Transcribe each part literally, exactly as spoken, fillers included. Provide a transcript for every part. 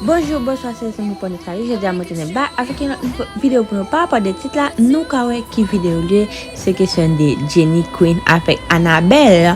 Bonjou, bonswa, se Zemi Pwennèt Sali. Jodi a mwen tounen ba avèk yon lòt nouvo videyo pou nou. Pa rapò de tit la, nou ka wè ki videyo l ye. Se kesyon de Jenny Queen avèk Annabelle.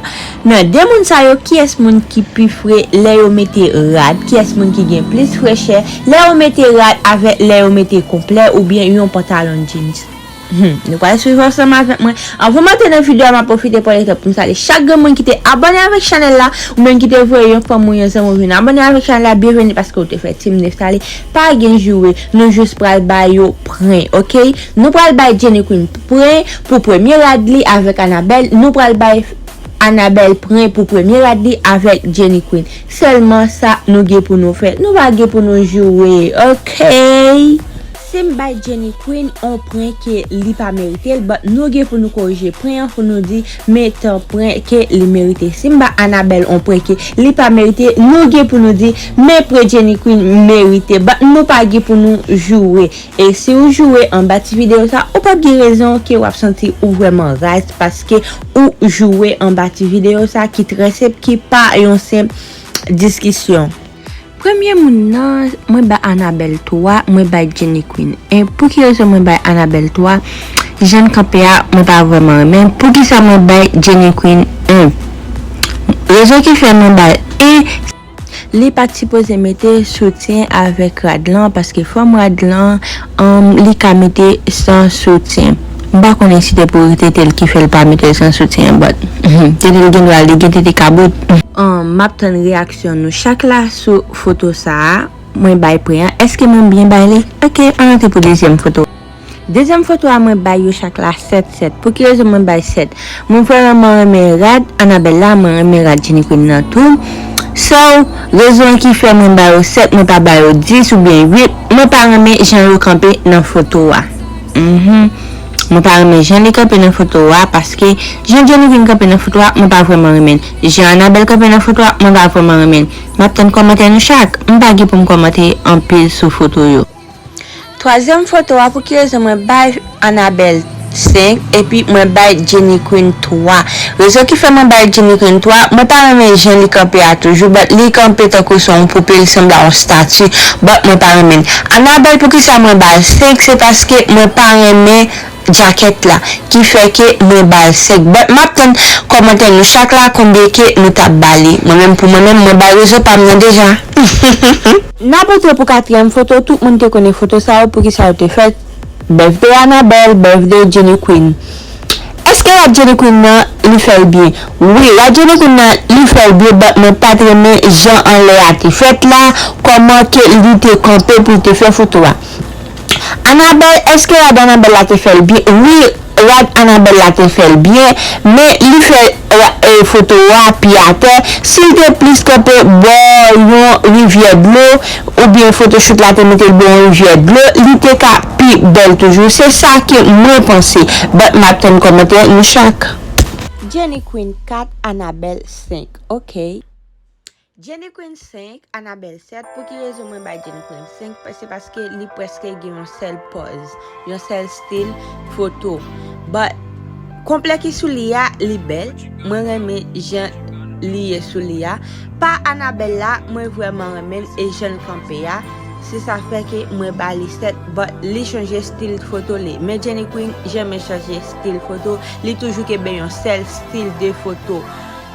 Nan de moun sa yo, kiyès moun ki pi fre lè yo mete rad? Kiyès moun ki gen plis frechè lè yo mete rad avèk lè yo mete konplè oubyen yon pantalon jeans? Hmm, nou pral swiv ansanm avèk mwen. Anvan m antre nan videyo a, m ap pwofite pran letan pou m salye chak grenn moun ki te abòne avèk chanèl la, ou menm ki te voye yon fanmi ou yon zanmi ou vin abòne avèk chanèl la, byenveni paske ou te fè Team Neftali. Pa gen joure, nou jis pral ba yo pwen, oke? Nou pral bay Jenny Queen pwen pou premye rad li avèk Annabelle, nou pral bay Annabelle pwen pou premye rad li avèk Jenny Queen. Sèlman sa nou gen pou nou fè. Nou pa gen pou nou joure, oke? Si m bay Jenny Queen on pwen ke li pa merite l, but nou gen pou nou korije pwen an pou nou di men tan pwen ke li merite. Si m ba Annabelle on pwen ke li pa merite, nou gen pou nou di men pwen Jenny Queen merite, but nou pa gen pou nou joure. E si ou joure anba ti videyo sa, ou p ap gen rezon ke w ap santi ou vrèman raz paske ou joure anba ti videyo sa ki trè senp, ki pa yon senp diskisyon. Premye moun nan, mwen bay Annabelle twa, mwen bay Jenny Queen en. Pou ki rezon mwen bay Annabelle twa? Jan l kanpe a, mwen pa vrèman renmen. Poukisa mwen bay Jenny Queen en? Rezon ki fè mwen bay en, li pa t sipoze mete soutyen avèk rad lan, paske fòm rad lan, um, li ka mete san soutyen. M pa konnen si te pou tete l ki fè l pa mete l san soutyen, but tete l gen dwa, li gen tete kabrit. Um, m ap tann reyaksyon nou chak la sou foto sa a. Mwen bay pwen an. Èske mwen byen bay li? Oke, ann antre pou dezyèm foto. Dezyèm foto a, mwen bay yo chak la sèt sèt. Pou ki rezon mwen bay sèt? Mwen vrèman renmen rad Annabelle la, mwen renmen rad Jenny Queen nan tou. So, rezon ki fè mwen ba yo sèt, mwen pa ba yo dis oubyen uit, mwen pa renmen jan yo kanpe nan foto a. Mhm. Mwen pa renmen jan li kanpe nan foto a, paske jan Jenny Queen kanpe nan foto a, mwen pa vrèman renmen l. Jan Annabelle kanpe nan foto a, mwen pa vrèman renmen l. M ap tann kòmantè nou chak. M pa gen pou m kòmante anpil sou foto yo. Twazyèm foto a, pou ki rezon mwen bay Annabelle senk epi mwen bay Jenny Queen twa? Rezon ki fè mwen bay Jenny Queen twa, mwen pa renmen jan li kanpe a toujou, but li kanpe tankou se yon poupe, li sanble a yon stati, but mwen pa renmen l. Annabelle, poukisa mwen ba l senk? Se paske mwen pa renmen djakèt la, ki fè ke mwen ba l senk. But m ap tann kòmantè nou chak la, konbyen ke nou t ap ba li. Mwen menm, pou mwen menm, mwen bay rezon pa m nan deja. N ap antre pou katriyèm foto, tout moun te konnen foto sa yo, poukisa yo te fèt. Birthday Annabelle, birthday Jenny Queen. Èske rad Jenny Queen nan, li fè l byen? Wi, rad Jenny Queen nan, li fè l byen, but mwen pa t renmen jan anlè a te fèt la, kòman ke li te kanpe pou l te fè foto a. Annabelle, èske rad Annabelle la te fè l byen? Wi, rad Annabelle la te fè l byen, men li fè ra- e, foto a pi atè. Si l te plis kanpe bò yon rivyè dlo, oubyen photoshoot la te mete l bò yon rivyè dlo, li te ka pi bèl toujou. Se sa ke mwen panse. But m ap tann kòmantè nou chak. Jenny Queen kat, Annabelle senk. Oke. Jenny Queen senk, Annabelle sèt. Pou ki rezon mwen bay Jenny Queen senk? Se paske li prèske gen yon sèl pòz, yon sèl stil foto. But konplè ki sou li a, li bèl. Mwen renmen jan li ye sou li a. Pa Annabelle la, mwen vrèman renmen l e jan l kanpe a. Se sa fè ke mwen ba li sèt, but li chanje stil foto li. Men Jenny Queen janmen chanje stil foto. Li toujou kenbe yon sèl stil de foto.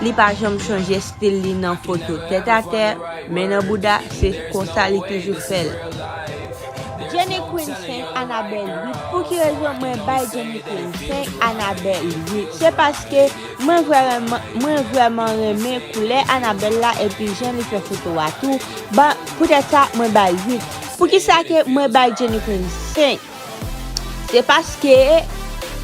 Li pa janm chanje stil li nan foto. Tèt atè, men nan bouda, se konsa li toujou fè l. Jenny Queen senk, Annabelle uit. Pou ki rezon mwen bay Jenny Queen senk, Annabelle uit? Se paske mwen vrèman, mwen vrèman renmen koulè Annabelle la epi jan li fè foto a tou. Bon, poutèt sa, mwen bay uit. Poukisa ke mwen bay Jenny Queen senk? Se paske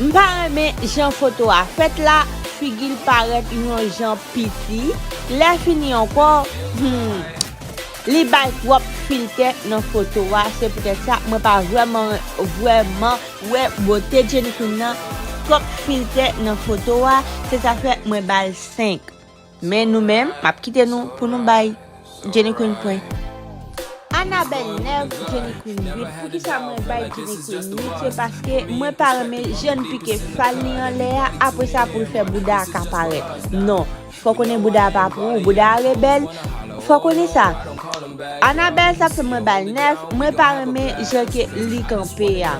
m pa renmen jan foto a fèt la, figi l parèt yon jan piti. Lè fini ankò, hmm, li bay twòp filtè nan foto a. Se poutèt sa, mwen pa vrèman, vrèman wè bote Jenny Queen nan, twòp filtè nan foto a. Se sa fè mwen ba l senk. Men nou menm, m ap kite nou pou nou bay Jenny Queen pwen. Annabelle nèf, Jenny Queen uit. Poukisa mwen bay Jenny Queen uit? Se paske mwen pa renmen jan l pike fal li anlè a, apre sa pou l fè bouda a ka parèt. Non, fò konnen bouda a pa pou ou, bouda a rebèl, fò konnen sa. Anabèl sa fè mwen ba l nèf, mwen pa renmen jan ke li kanpe a.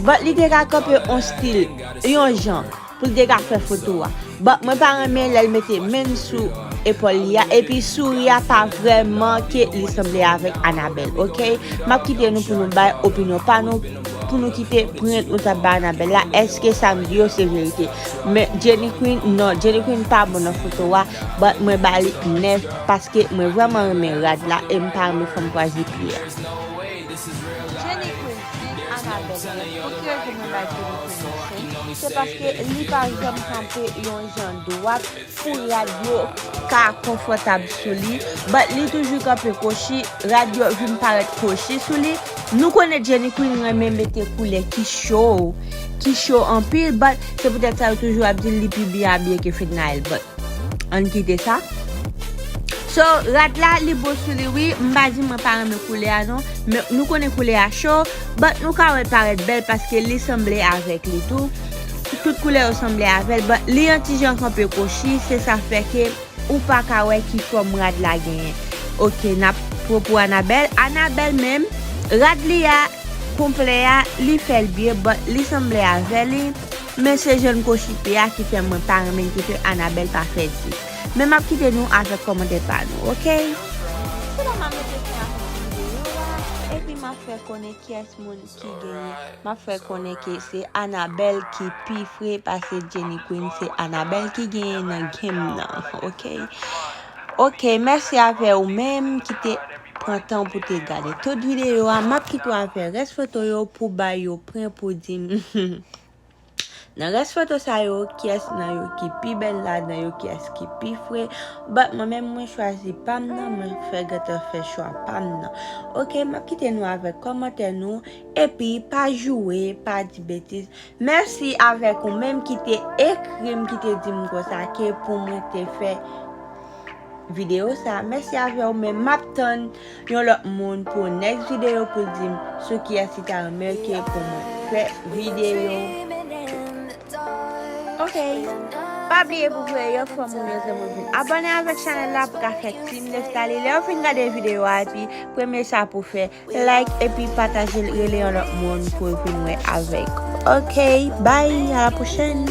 But li te ka kanpe on stil, yon jan, pou l te ka fè foto a. But mwen pa renmen lè l mete men l sou epòl li a, epi souri a pa vrèman ke li sanble avèk Anabèl, oke? M ap kite nou pou nou bay opinyon pa nou, pou nou kite prent nou t ap bay Anabèl la, èske sa m di yo se verite? Men Jenny Queen, non, Jenny Queen pa bon nan foto a, but mwen ba li nèf paske mwen vrèman renmen rad la e m pa renmen fanm kwazi pye a. Jenny Queen senk, Anabèl nèf. Pou ki rezon mwen bay Jenny Queen senk? Se paske li pa janm kanpe yon jan dwat pou rad yo ka konfòtab sou li, but li toujou kanpe kwochi, rad yo vin parèt kwochi sou li. Nou konnen Jenny Queen renmen mete koulè ki cho, ki cho anpil, but se poutèt sa yo toujou ap di l li pi byen abiye ke Fednaelle, but ann kite sa. So, rad la, li bo sou li, wi. M pa di mwen pa renmen koulè a, non. Men nou konnen koulè a cho, but nou ka wè l parèt bèl paske li sanble avèk li tou. Tout koulè yo sanble avè l, but li yon ti jan kanpe kwochi, se sa fè ke ou pa ka wè ki fòm rad la genyen. Oke, n ap pran pou Anabèl. Anabèl menm, rad li a, konplè a, li fè l byen, but li sanble avè li. Men se jan kwochi pye a ki fè mwen pa renmen l, ki fè Anabèl pa fè dis. Men m ap kite nou avèk kòmantè pa nou, oke? Kounya m ap mete fen avèk videyo a, epi m ap fè konnen kiyès moun ki genyen. M ap fè konnen ke se Anabèl ki pi fre pase Jenny Queen, se Anabèl ki genyen nan game nan, oke? Oke, mèsi avè ou menm ki te pran tan pou te gade tout videyo a. M ap kite w avè rès foto yo pou bay yo pwen pou di m. Nan rès foto sa yo, kiyès nan yo ki pi bèl ladan yo, kiyès ki pi fre? But mwen menm, mwen chwazi pa m nan, mwen fè gentan fè chwa pa m nan. Oke, m ap kite nou avèk kòmantè nou, epi pa joure, pa di betiz. Mèsi avèk ou menm ki te ekri m, ki te di m konsa ke pou mwen te fè videyo sa. Mèsi avè w, men m ap tann yon lòt moun pou next videyo pou l di m sou kiyès li ta renmen ke pou mwen fè videyo. Oke. Pa bliye pou voye yon fanmi ou, yon zanmi w vin abòne avèk chanèl la pou ka fè Team Lifestyle. Lè yo fin gade videyo a, epi premye sa pou fè, like epi pataje l, rele yon lòt moun pou l vin wè avèk. Oke, bye, à la prochaine.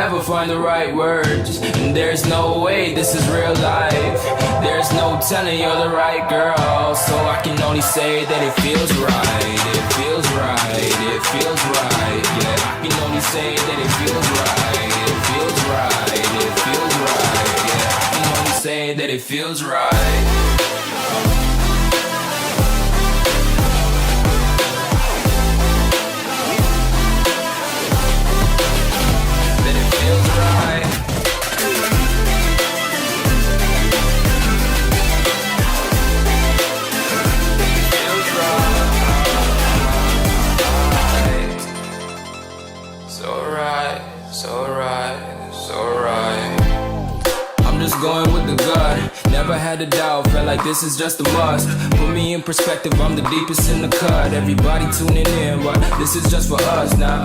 Never find the right words, and there's no way this is real life. There's no telling you're the right girl, so I can only say that it feels right. It feels right. It feels right. Yeah, I can only say that it feels right. It feels right. It feels right. Yeah, I can only say that it feels right. That it feels right. Feels right. It's alright, it's alright, it's alright. I'm just going with the gut. Never had a doubt, felt like this is just a must. Put me in perspective, I'm the deepest in the cut. Everybody tuning in, but this is just for us now.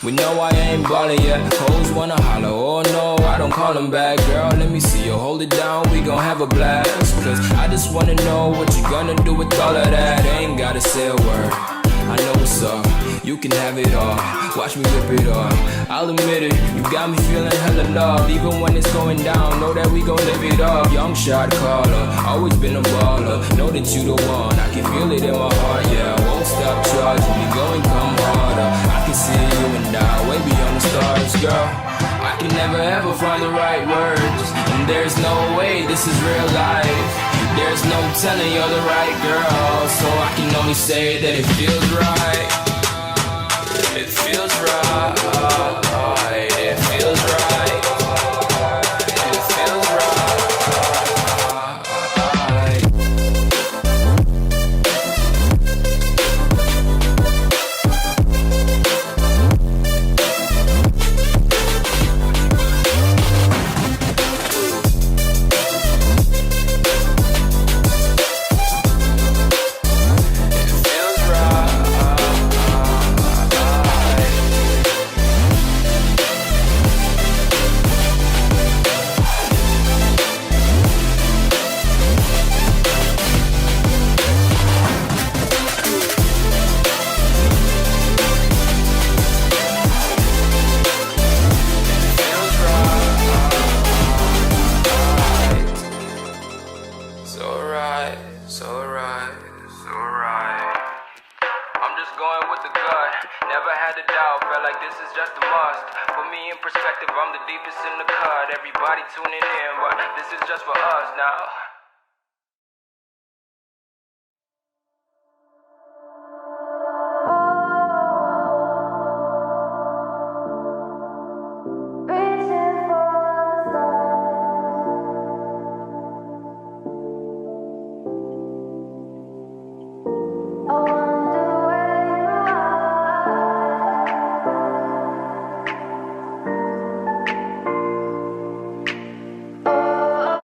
We know I ain't ballin' yet. Hoes wanna holler, oh no, I don't call 'em back. Girl, let me see you hold it down, we gon' have a blast. 'Cause I just wanna know what you gonna do with all of that. Ain't gotta say a word, I know what's up. You can have it all. Watch me rip it off. I'll admit it, you got me feeling hella love. Even when it's going down, know that we gon' live it up. Young shot caller, always been a baller. Know that you the one, I can feel it in my heart. Yeah, I won't stop charging. We going come harder. I can see you and I, way beyond the stars, girl. I can never ever find the right words, and there's no way this is real life. There's no telling you're the right girl, so I can only say that it feels right. It feels right. It feels right. It feels right. It's alright, it's alright, it's alright. I'm just going with the gut. Never had a doubt, felt like this is just a must. Put me in perspective, I'm the deepest in the cut. Everybody tuning in, but this is just for us now.